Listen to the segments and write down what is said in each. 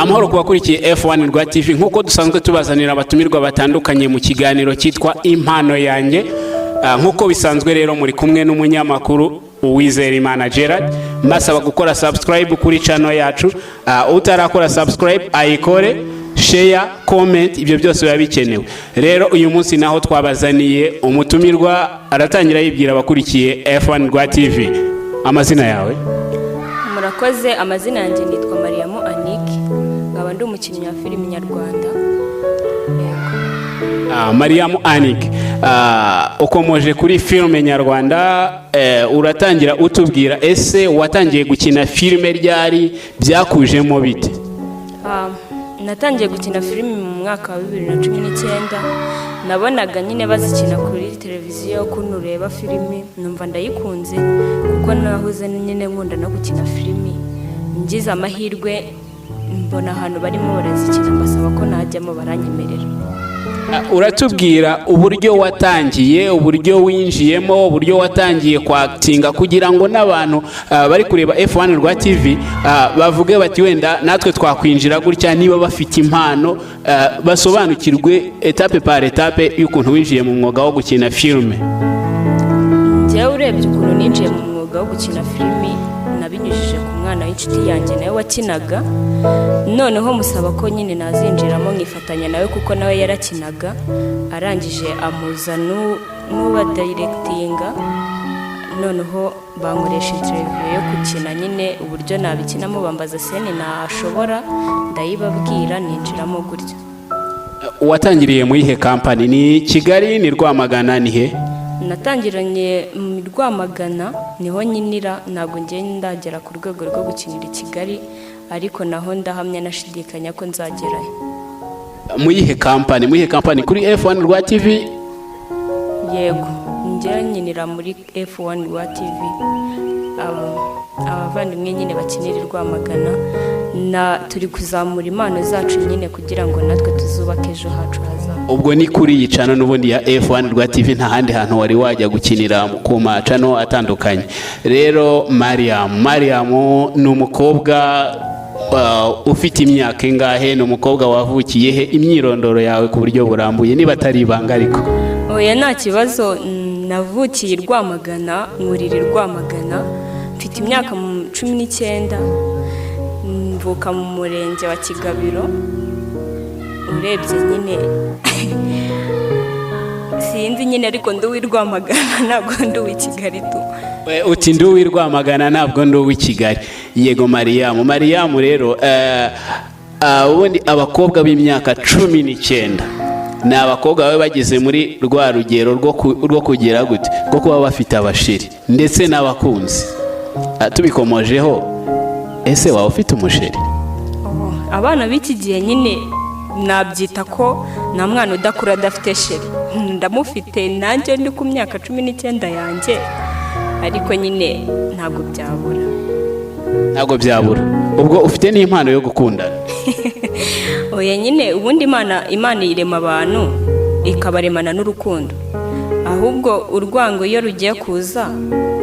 Amahoro ku bakurikiye F1 Rwa TV. Nk'uko dusanzwe tubazanira abatumirwa batandukanye mu kiganiro cyitwa Impano Yanjye. Nk'uko bisanzwe rero, muri kumwe n'umunyamakuru Uwizeyimana Gerard. Mbasaba gukora subscribe kuri channel yacu. Utarakora subscribe ayikore, share, comment, ibyo byose biba bikenewe. Rero uyu munsi naho twabazaniye umutumirwa, aratangira yibwira abakurikiye F1 Rwa TV. Amazina yawe? Murakoze. Amazina yanjye nitwa Mariyamu Anike, nkaba ndi umukinnyi wa filimi nyarwanda, yego. Mariamu Anik, ukomoje kuri filime nyarwanda. Uratangira utubwira, ese watangiye gukina filime ryari? Byakujemo bite? Natangiye gukina filimi mu mwaka wa 2019. Nabonaga nyine bazikina kuri televiziyo, ukuntu ureba filimi numva ndayikunze, kuko nahoze nyine nkunda no gukina filimi. Ngize amahirwe mbona ahantu barimo barazikina, mbasaba ko najyamo, baranyemerera. Uratubwira uburyo watangiye, uburyo winjiyemo, uburyo watangiye kwactinga, kugira ngo n'abantu bari kureba F1 Rwa TV bavuge bati wenda natwe twakwinjira gutya niba bafite impano, basobanukirwe étape par étape y'ukuntu winjiye mu mwuga wo gukina filime. Njyewe urebye ukuntu ninjiye mu mwuga wo gukina filimi, nabinyujije ku mwana w'inshuti yanjye nawe wakinaga, noneho musaba ko nyine nazinjiramo nkifatanya nawe, kuko nawe yarakinaga. Arangije amuza n'uba directinga, noneho bankoresha interview yo gukina nyine uburyo nabikinamo, bambaza scène nashobora, ndayibabwira, ninjiramo gutyo. Watangiriye muri ihe company? Ni Kigali, ni Rwamagana, ni he? Natangiranye mu Rwamagana, niho nkinira. Ntabwo ngiye ndagera ku rwego rwo gukinira i Kigali, ariko naho ndahamya nashidikanya ko nzagerayo. Mu yihe company? Kuri F1 Rwa TV? Yego, njyewe nkinira muri F1 Rwa TV. Abavandimwe nyine bakinira i Rwamagana na turi kuzamura impano zacu nyine kugira ngo natwe tuzubake ejo hacu hazaza. Ubwo ni kuri iyi channel n'ubundi ya F1 Rwa TV, nta handi hantu wari wajya gukinira ku ma channel atandukanye? Rero Mariam, Mariam ni umukobwa ufite imyaka ingahe? Ni umukobwa wavukiye he? Imyirondoro yawe ku buryo burambuye, niba atari ibanga ariko. Oya, nta kibazo. Navukiye i Rwamagana, nkurira i Rwamagana, mfite imyaka 19, mvuka mu murenge wa Kigabiro. Urebye nyine sinzi nyine, ariko ndi uw'i Rwamagana, ntabwo ndi uw'i Kigali tu. Uti ndi uw'i Rwamagana, ntabwo ndi uw'i Kigali. Yego Mariyamu. Mariyamu rero, ubundi abakobwa b'imyaka 19 ni abakobwa baba bageze muri rwa rugero rwo kugera gute, rwo kuba bafite abachéri ndetse n'abakunzi. Tubikomojeho, ese waba ufite umuchéri? Oh, abana b'iki gihe nyine nabyita ko nta mwana udakura adafite chéri. Ndamufite nanjye, ndi ku myaka 19 yanjye, ariko nyine ntabwo byabura. Ntabwo byabura. Ubwo ufite n'impano yo gukundana? Oya nyine, ubundi Imana irema abantu ikabaremana n'urukundo. Ahubwo urwango iyo rugiye kuza,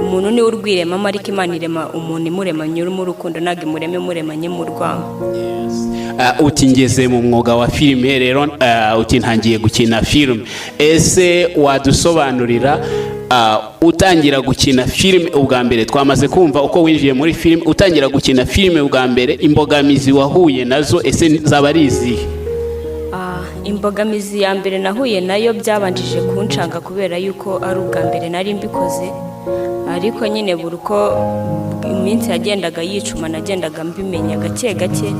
umuntu niwe urwiremamo, ariko Imana irema umuntu imuremanye urimo urukundo, ntabwo imurema imuremanye mu rwango. Uti ngeze mu mwuga wa filime rero, uti ntangiye gukina filime. Ese wadusobanurira, utangira gukina filime ubwa mbere, twamaze kumva uko winjiye muri filime, utangira gukina filime ubwa mbere, imbogamizi wahuye nazo ese zaba ari izihe? Imbogamizi ya mbere nahuye nayo, byabanjije kuncanga kubera yuko ari ubwa mbere nari mbikoze, ariko nyine buri uko iminsi yagendaga yicuma nagendaga mbimenya gake gake,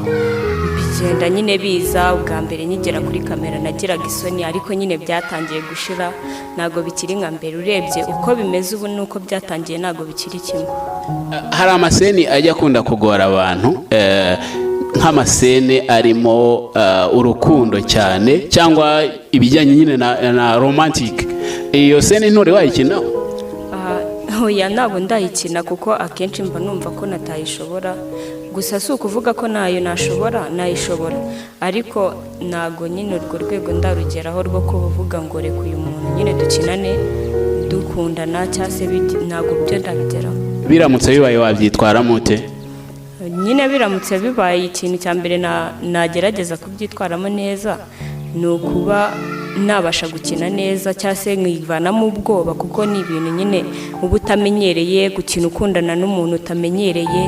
bigenda nyine biza. Ubwa mbere nkigera kuri kamera nagiraga isoni, ariko nyine byatangiye gushira, ntabwo bikiri nka mbere. Urebye uko bimeze ubu n'uko byatangiye ntabwo bikiri kimwe. Hari amascène ajya akunda kugora abantu, nk'amascène arimo urukundo cyane cyangwa ibijyanye nyine na romantique. Iyo scène ntore wayikinaho? Oya, ntabwo ndayikina, kuko akenshi mba numva ko natayishobora. Gusa si ukuvuga ko nayo nashobora, nayishobora, ariko ntabwo nyine urwo rwego ndarugeraho rwo kuvuga ngo reka uyu muntu nyine dukinane dukundana cyangwa se ntabwo byo ndabigeraho. Biramutse bibaye wabyitwaramo ute? Nyine biramutse bibaye, ikintu cya mbere nagerageza kubyitwaramo neza ni ukuba nabasha gukina neza, cyangwa se nkivanamo ubwoba, kuko ni ibintu nyine uba utamenyereye, gukina ukundana n'umuntu utamenyereye.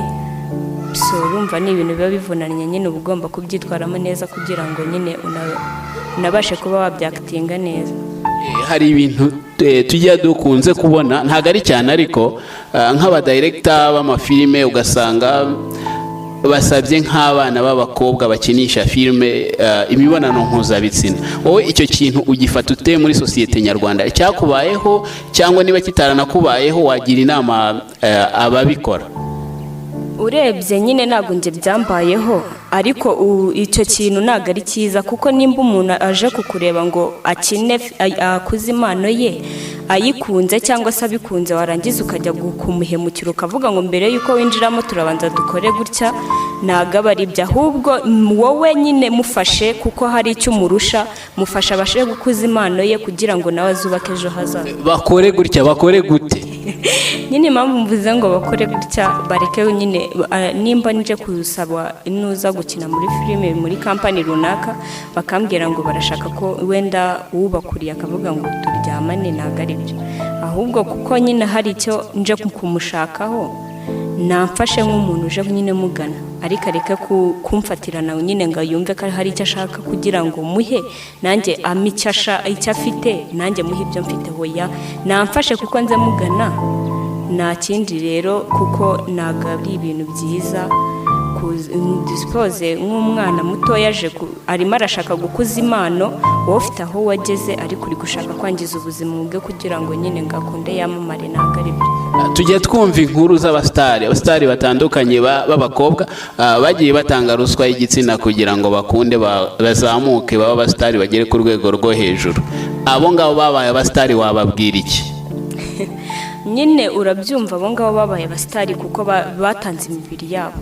So urumva ni ibintu biba bivunanye nyine, uba ugomba kubyitwaramo neza kugira ngo nyine unabashe kuba wabyakitinga neza. Hari ibintu tujya dukunze kubona, ntabwo ari cyane, ariko nk'abadirector b'amafilime ugasanga basabye nk'abana b'abakobwa bakinisha filime imibonano mpuzabitsina. Wowe icyo kintu ugifata ute muri sosiyete nyarwanda? Cyakubayeho, cyangwa niba kitaranakubayeho, wagira inama ababikora? Urebye nyine ntabwo njye byambayeho, ariko icyo kintu ntabwo ari cyiza, kuko nimba umuntu aje kukureba ngo akine, akuze impano ye ayikunze cyangwa se abikunze, warangiza ukajya kumuhemukira ukavuga ngo mbere y'uko winjiramo turabanza dukore gutya, ntabwo aba ari ibyo. Ahubwo wowe nyine mufashe, kuko hari icyo umurusha, mufashe abashe gukuza impano ye kugira ngo nawe azubake ejo hazaza. Bakore gutya, bakore gute? Nyine impamvu mvuze ngo bakore gutya, bareke nyine, nimba nje gusaba inuza gukina muri filime muri kampani runaka, bakambwira ngo barashaka ko wenda uwubakuriye akavuga ngo turyamane, ntabwo ari byo. Ahubwo kuko nyine hari icyo nje kumushakaho, namfashe nk'umuntu uje nyine mugana, ariko areke kumfatirana nyine ngo yumve ko hari icyo ashaka kugira ngo muhe, nanjye ame icyo afite, nanjye muhe ibyo mfite. Hoya, namfashe kuko nze mugana, nta kindi rero, kuko ntabwo ari ibintu byiza. Disipoze nk'umwana mutoya aje arimo arashaka gukuza impano, wowe ufite aho wageze, ariko uri gushaka kwangiza ubuzima bwe kugira ngo nyine ngo akunde yamamare, ntabwo ari byo. Tujya twumva inkuru z'abasitari, abasitari batandukanye b'abakobwa bagiye batanga ruswa y'igitsina kugira ngo bakunde bazamuke babe abasitari, bagere ku rwego rwo hejuru. Abo ngabo babaye abasitari wababwira iki? Nyine urabyumva, abo ngabo babaye abasitari kuko batanze imibiri yabo,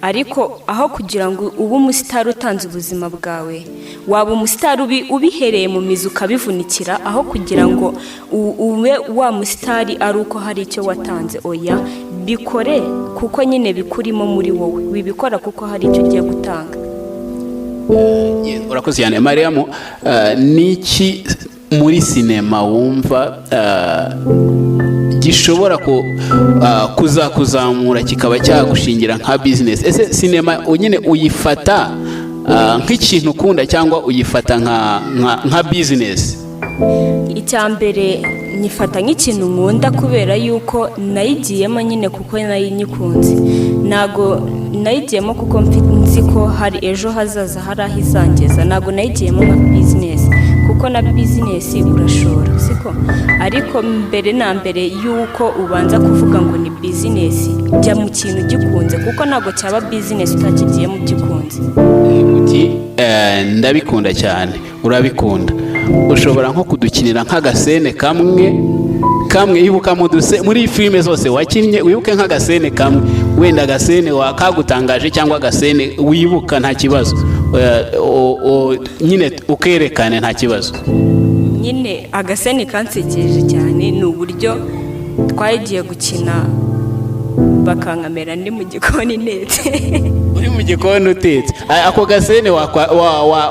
ariko aho kugira ngo ube umusitari utanze ubuzima bwawe, waba umusitari ubihereye mu mizi ukabivunikira, aho kugira ngo ube wa musitari ari uko hari icyo watanze. Oya, bikore kuko nyine bikurimo muri wowe, wibikora kuko hari icyo ugiye gutanga. Urakoze cyane, Mariyamu. Ni iki muri sinema wumva gishobora kuzakuzamura kikaba cyagushingira nka bizinesi? Ese sinema nyine uyifata nk'ikintu ukunda cyangwa uyifata nka bizinesi? Icya mbere, nyifata nk'ikintu nkunda, kubera yuko nayigiyemo nyine kuko nayo nyikunze. Ntabwo nayigiyemo kuko nzi ko hari ejo hazaza, hari aho izangeza. Ntabwo nayigiyemo nka bizinesi, kuko na bizinesi urashora, siko? Ariko mbere na mbere y'uko ubanza kuvuga ngo ni bizinesi, jya mu kintu ugikunze, kuko ntabwo cyaba bizinesi utakigiyemo ugikunze. Uti ndabikunda cyane. Urabikunda, ushobora nko kudukinira nk'agascene kamwe kamwe. Ibuka muri filime zose wakinnye, wibuke nk'agascene kamwe, wenda agascene kagutangaje cyangwa agascene wibuka, nta kibazo. Nyine ukerekane, nta kibazo. Nyine agascene kansekeje cyane ni uburyo twagiye gukina bakankamera ndi mu gikoni ntetse. Uri mu gikoni utetse. Ako gascene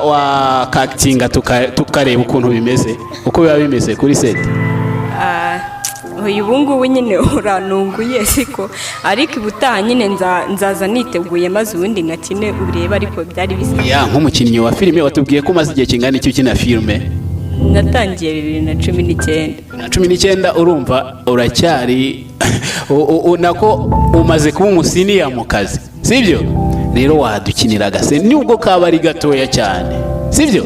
wakakitinga tukareba ukuntu bimeze, uko biba bimeze kuri set. Uyu ubu ngubu nyine uranunguye, siko? Ariko ubutaha nyine nzaza niteguye, maze ubundi nkakine urebe, ariko byari bisa. Ya, nk'umukinnyi wa filime, watubwiye ko umaze igihe kingana iki ukina filime? Natangiye 2019. Na 19, urumva uracyari nako umaze kuba umusenior mu kazi, sibyo? Rero wadukinira agascene nubwo kaba ari gatoya cyane, sibyo?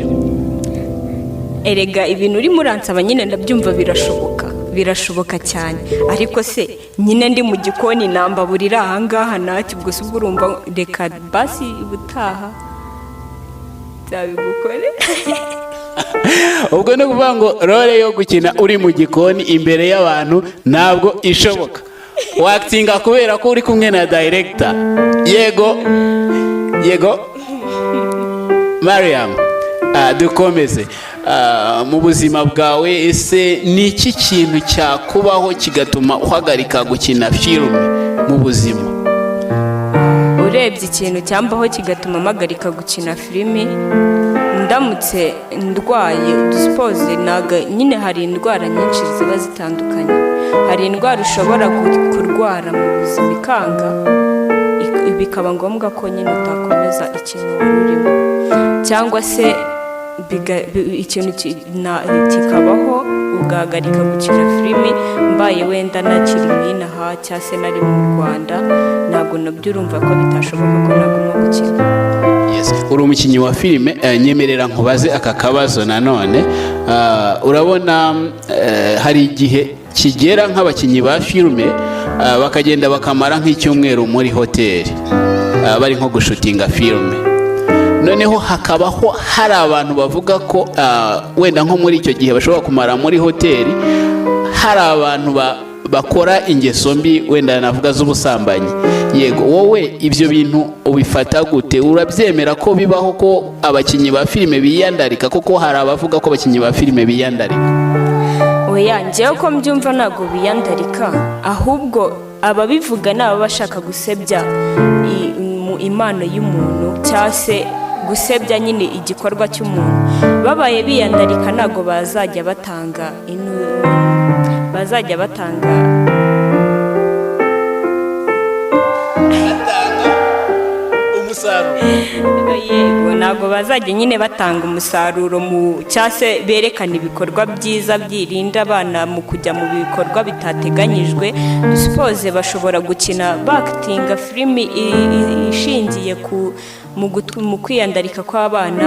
Erega ibintu urimo uransaba nyine ndabyumva, birashoboka, birashoboka cyane, ariko se nyine ndi mu gikoni nambaburira ahangaha ntacyo, ubwo se ubwo urumva, reka basi ubutaha nzabigukore. Ubwo ni ukuvuga ngo role yo gukina uri mu gikoni imbere y'abantu ntabwo ishoboka, wakitinga kubera ko uri kumwe na director. Yego, yego. Mariam, dukomeze. Mu buzima bwawe, ese ni iki kintu cyakubaho kigatuma uhagarika gukina filime mu buzima? Urebye ikintu cyambaho kigatuma mpagarika gukina filimi, ndamutse ndwaye, dusipoze nyine hari indwara nyinshi ziba zitandukanye. Hari indwara ushobora kurwara mu buzima ikanga, bikaba ngombwa ko nyine utakomeza ikintu wari urimo, cyangwa se ikintu kikabaho ugahagarika gukina filimi. Mbaye wenda nakiri nk'inaha cyangwa se nari mu Rwanda, ntabwo nabyo urumva ko bitashoboka ko naguma gukina. Yes. Uri umukinnyi wa filime, nyemerera nkubaze aka kabazo nanone. Urabona hari igihe kigera nk'abakinnyi ba filime bakagenda bakamara nk'icyumweru muri hoteli, bari nko gushutinga filime, noneho hakabaho hari abantu bavuga ko wenda nko muri icyo gihe bashobora kumara muri hoteli hari abantu bakora ingeso mbi, wenda navuga z'ubusambanyi. Yego, wowe ibyo bintu ubifata gute? Urabyemera ko bibaho ko abakinnyi ba filime biyandarika? Kuko hari abavuga ko abakinnyi ba filime biyandarika. Oya, njyewe uko mbyumva ntabwo biyandarika, ahubwo ababivuga ni ababa bashaka gusebya impano y'umuntu cyangwa se gusebya nyine igikorwa cy'umuntu. Babaye biyandarika ntabwo bazajya batanga bazajya batanga umusaruro. Yego, ntabwo bazajya nyine batanga umusaruro mu cyangwa se berekana ibikorwa byiza byirinda abana mu kujya mu bikorwa bitateganyijwe. Dusipoze bashobora gukina bakitinga filimi ishingiye ku mu kwiyandarika kw'abana,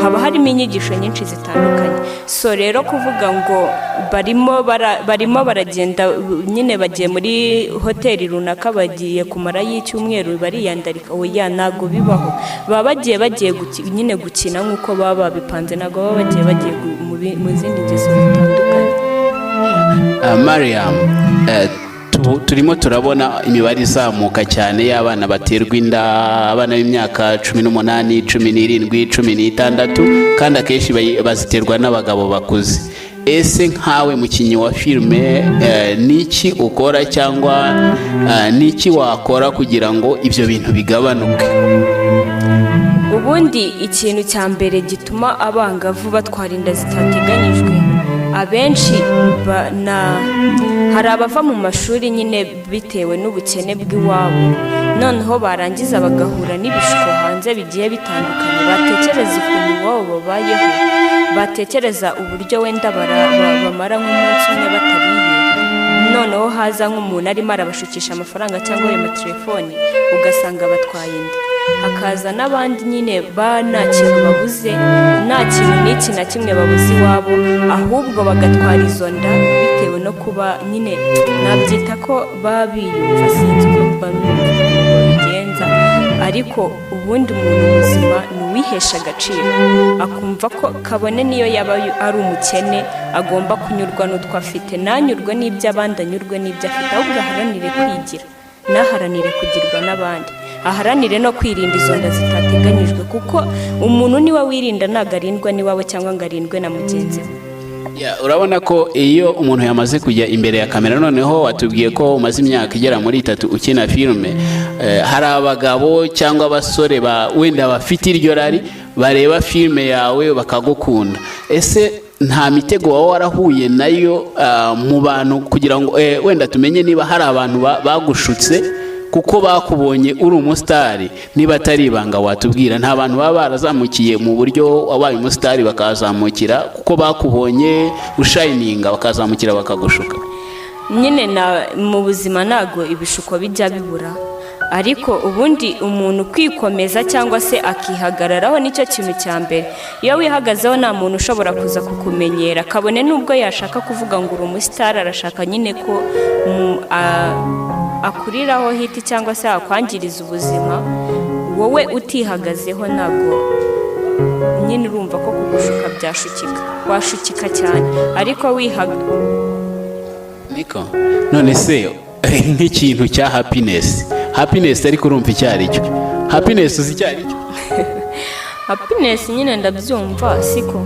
haba harimo inyigisho nyinshi zitandukanye. So rero kuvuga ngo barimo baragenda nyine bagiye muri hoteli runaka, bagiye kumarayo icyumweru, bariyandarika, oya, ntabwo bibaho. Baba bagiye nyine gukina nk'uko baba babipanze, ntabwo baba bagiye mu zindi ngeso zitandukanye. Mariam, turimo turabona imibare izamuka cyane y'abana baterwa inda, abana b'imyaka 18, 17, 16, kandi akenshi baziterwa n'abagabo bakuze. Ese nkawe mukinnyi wa filime, niki ukora cyangwa niki wakora kugira ngo ibyo bintu bigabanuke? Ubundi ikintu cya mbere gituma abangavu batwara inda zitateganyijwe, abenshi hari abava mu mashuri nyine bitewe n'ubukene bw'iwabo, noneho barangiza bagahura n'ibishuko hanze bigiye bitandukanye, batekereza ukuntu iwabo babayeho, batekereza uburyo wenda bamara nk'umunsi umwe batariye, noneho haza nk'umuntu arimo arabashukisha amafaranga cyangwa ayo matelefoni, ugasanga batwaye inda. Hakaza n'abandi nyine ba nta kintu babuze, nta kintu n'iki na kimwe babuze iwabo, ahubwo bagatwara izo nda bitewe no kuba nyine nabyita ko baba biyumva, sinzi uko babigenza. Ariko ubundi umuntu muzima ni uwihesha agaciro, akumva ko kabone niyo yaba ari umukene agomba kunyurwa n'utwo afite, ntanyurwe n'iby'abandi, anyurwe n'ibyo afite, ahubwo aharanire kwigira, ntaharanire kugirwa n'abandi, aharanire no kwirinda izo nda zitateganyijwe, kuko umuntu niwe wirinda, ntabwo arindwa n'iwabo cyangwa ngo arindwe na mugenzi we. Ya, urabona ko iyo umuntu yamaze kujya imbere ya kamera, noneho watubwiye ko umaze imyaka igera muri 3 ukina filime, hari abagabo cyangwa abasore ba wenda bafite iryo rari, bareba filime yawe bakagukunda. Ese nta mitego waba warahuye nayo mu bantu, kugira ngo wenda tumenye niba hari abantu bagushutse kuko bakubonye uri umusitari? Niba atari ibanga watubwira, nta bantu baba barazamukiye mu buryo wabaye umusitari, bakazamukira kuko bakubonye ushayininga, bakazamukira bakagushuka? Nyine na mu buzima ntabwo ibishuko bijya bibura, ariko ubundi umuntu kwikomeza cyangwa se akihagararaho nicyo kintu cya mbere. Iyo wihagazeho nta muntu ushobora kuza kukumenyera, kabone n'ubwo yashaka kuvuga ngo uri umusitari, arashaka nyine ko akuriraho hit cyangwa se akwangiriza ubuzima. Wowe utihagazeho ntabwo nyine urumva ko kugushuka byashukika, washukika cyane, ariko wihaga Niko none se nk'ikintu cya happiness, happiness ariko urumva icyo ari cyo? Happiness uzi icyo ari cyo? Happiness nyine ndabyumva siko,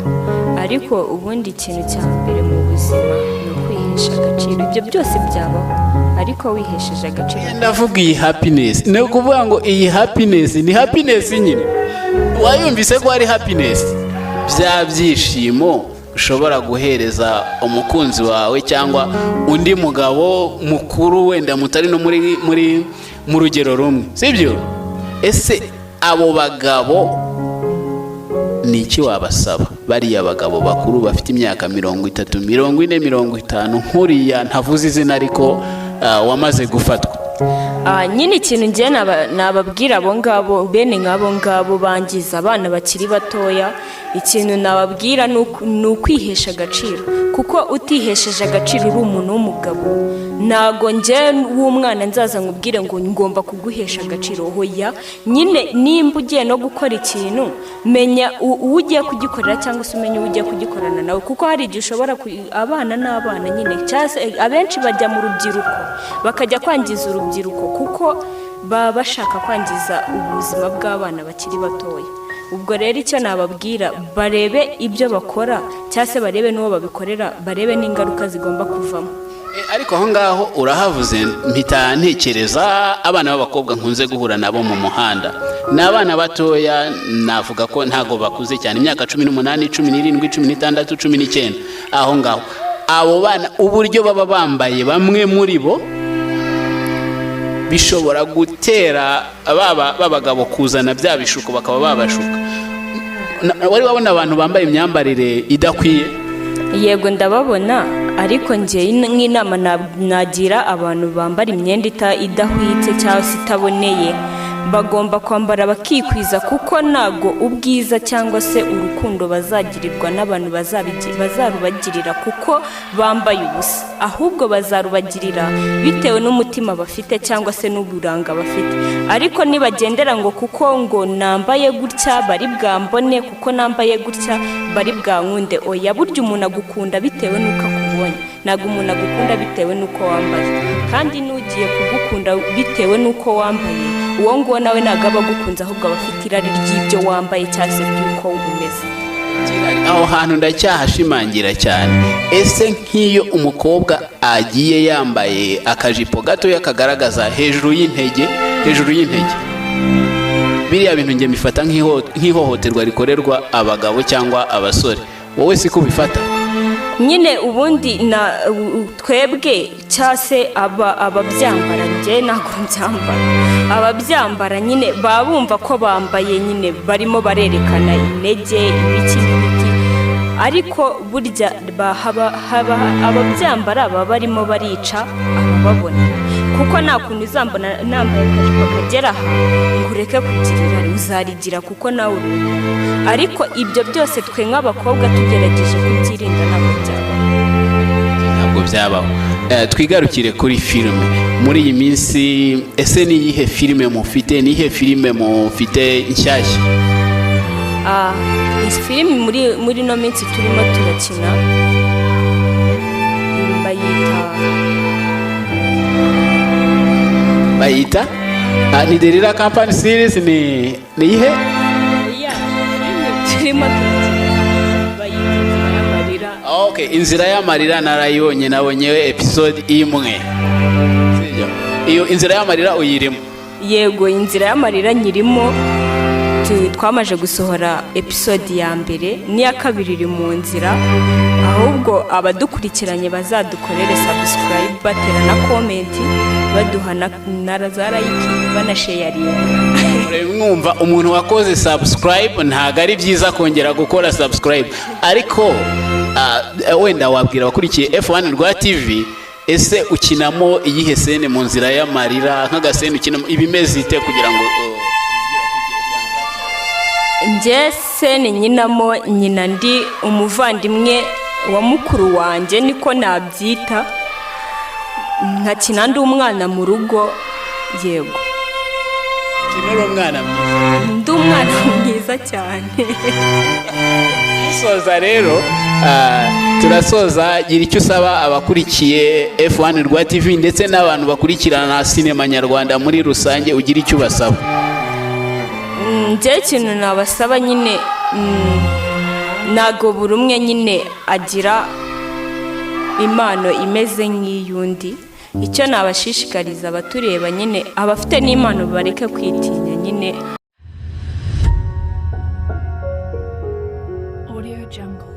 ariko ubundi ikintu cya mbere mu buzima ni ukwihesha agaciro. Ibyo byose byabaho. Ariko wihesheje agaciro. Ndavuga iyi happiness, ni ukuvuga ngo iyi happiness ni happiness nyine, wayumvise ko ari happiness, bya byishimo ushobora guhereza umukunzi wawe cyangwa undi mugabo mukuru, wenda mutari no muri mu rugero rumwe, sibyo? Ese abo bagabo ni iki wabasaba, bariya bagabo bakuru bafite imyaka 30, 40, 50, nk'uriya ntavuze izina ariko wamaze gufatwa? Nyine ikintu ngiye nababwira abo ngabo, bene nk'abo ngabo bangiza abana bakiri batoya, ikintu nababwira ni ukwihesha agaciro, kuko utihesheje agaciro uri umuntu w'umugabo, ntago njye w'umwana nzaza nkubwire ngo ngomba kuguhesha agaciro. Hoya nyine, nimba ugiye no gukora ikintu, menya uwo ugiye kugikorera cyangwa se umenye uwo ugiye kugikorana nawe, kuko hari igihe ushobora abana n'abana nyine, cyangwa se abenshi bajya mu rubyiruko, bakajya kwangiza urubyiruko, kuko baba bashaka kwangiza ubuzima bw'abana bakiri batoya. Ubwo rero icyo nababwira, barebe ibyo bakora cyangwa se barebe n'uwo babikorera, barebe n'ingaruka zigomba kuvamo. Ariko aho ngaho urahavuze, mpita ntekereza abana b'abakobwa nkunze guhura nabo mu muhanda. Ni abana batoya, navuga ko ntago bakuze cyane, imyaka 18, 17, 16, 19, aho ngaho. Abo bana uburyo baba bambaye, bamwe muri bo bishobora gutera baba b'abagabo kuzana bya bishuko, bakaba babashuka. Wari wabona abantu bambaye imyambarire idakwiye? Yego, ndababona, ariko njye nk'inama nagira abantu bambara imyenda idahwitse cyangwa se itaboneye, bagomba kwambara bakikwiza, kuko ntago ubwiza cyangwa se urukundo bazagirirwa n'abantu bazarubagirira kuko bambaye ubusa, ahubwo bazarubagirira bitewe n'umutima bafite cyangwa se n'uburanga bafite. Ariko nibagendera ngo kuko ngo nambaye gutya bari bwambone, kuko nambaye gutya bari bwankunde, oya. Burya umuntu agukunda bitewe n'uko akubonye, ntabwo umuntu agukunda bitewe n'uko wambaye. Kandi n'ugiye kugukunda bitewe n'uko wambaye, uwo nguwo nawe ntabwo aba agukunze, ahubwo aba afite irari ry'ibyo wambaye cyangwa se by'uko umeze. Aho hantu ndacyahashimangira cyane. Ese nk'iyo umukobwa agiye yambaye akajipo gatoya kagaragaza hejuru y'intege, hejuru y'intege, biriya bintu njye mbifata nk'ihohoterwa rikorerwa abagabo cyangwa abasore. Wowe siko ubifata? Nyine ubundi na twebwe cyangwa se ababyambara, njye ntabwo mbyambara, ababyambara nyine baba bumva ko bambaye nyine barimo barerekana intege, ibiki n'ibiki, ariko burya ababyambara baba barimo barica abababona, kuko nta kuntu uzambona nambaye akajipo kagera aha ngo ureke kugira irari. Uzarigira kuko nawe uri umuntu. Ariko ibyo byose twe nk'abakobwa tugerageje kubyirinda, ntabwo byabaho. Ntabwo byabaho. Twigarukire kuri filime muri iyi minsi. Ese ni iyihe filime mufite? Ni iyihe filime mufite nshyashya? Iyi filimi muri ino minsi turimo turakina bayita Bayita ni Derira Company series? Ni iyihe? Oya, filimi turimo turakina bayita Inzira y'Amarira. Okay, Inzira y'Amarira narayibonye, nabonyewe episode imwe. Sibyo? Iyo Inzira y'Amarira uyirimo? Yego, Inzira y'Amarira nyirimo. Twamaze gusohora episode ya mbere, n'iya kabiri iri mu nzira. Ahubwo abadukurikiranye bazadukorere subscribe, batera na comment, baduha na za like, banasharinga. Mwumva, umuntu wakoze subscribe ntabwo ari byiza kongera gukora subscribe. Ariko wenda wabwira abakurikiye F1 Rwa TV, ese ukinamo iyihe scene mu Nzira y'Amarira? Nk'agascene ukinamo ibimeze ite, kugira ngo Njye scene nyinamo, nyina ndi umuvandimwe wa mukuru wanjye, niko nabyita, nkakina ndi umwana mu rugo, yego. Ukina uri umwana mwiza? Ndi umwana mwiza cyane. Dusoza rero, turasoza, gira icyo usaba abakurikiye F1 Rwa TV ndetse n'abantu bakurikirana sinema nyarwanda muri rusange, ugira icyo ubasaba. Njyewe ikintu nabasaba nyine, ntabwo buri umwe nyine agira impano imeze nk'iy'undi. Icyo nabashishikariza abatureba nyine, abafite n'impano bareke kwitinya nyine. Audio Jungle.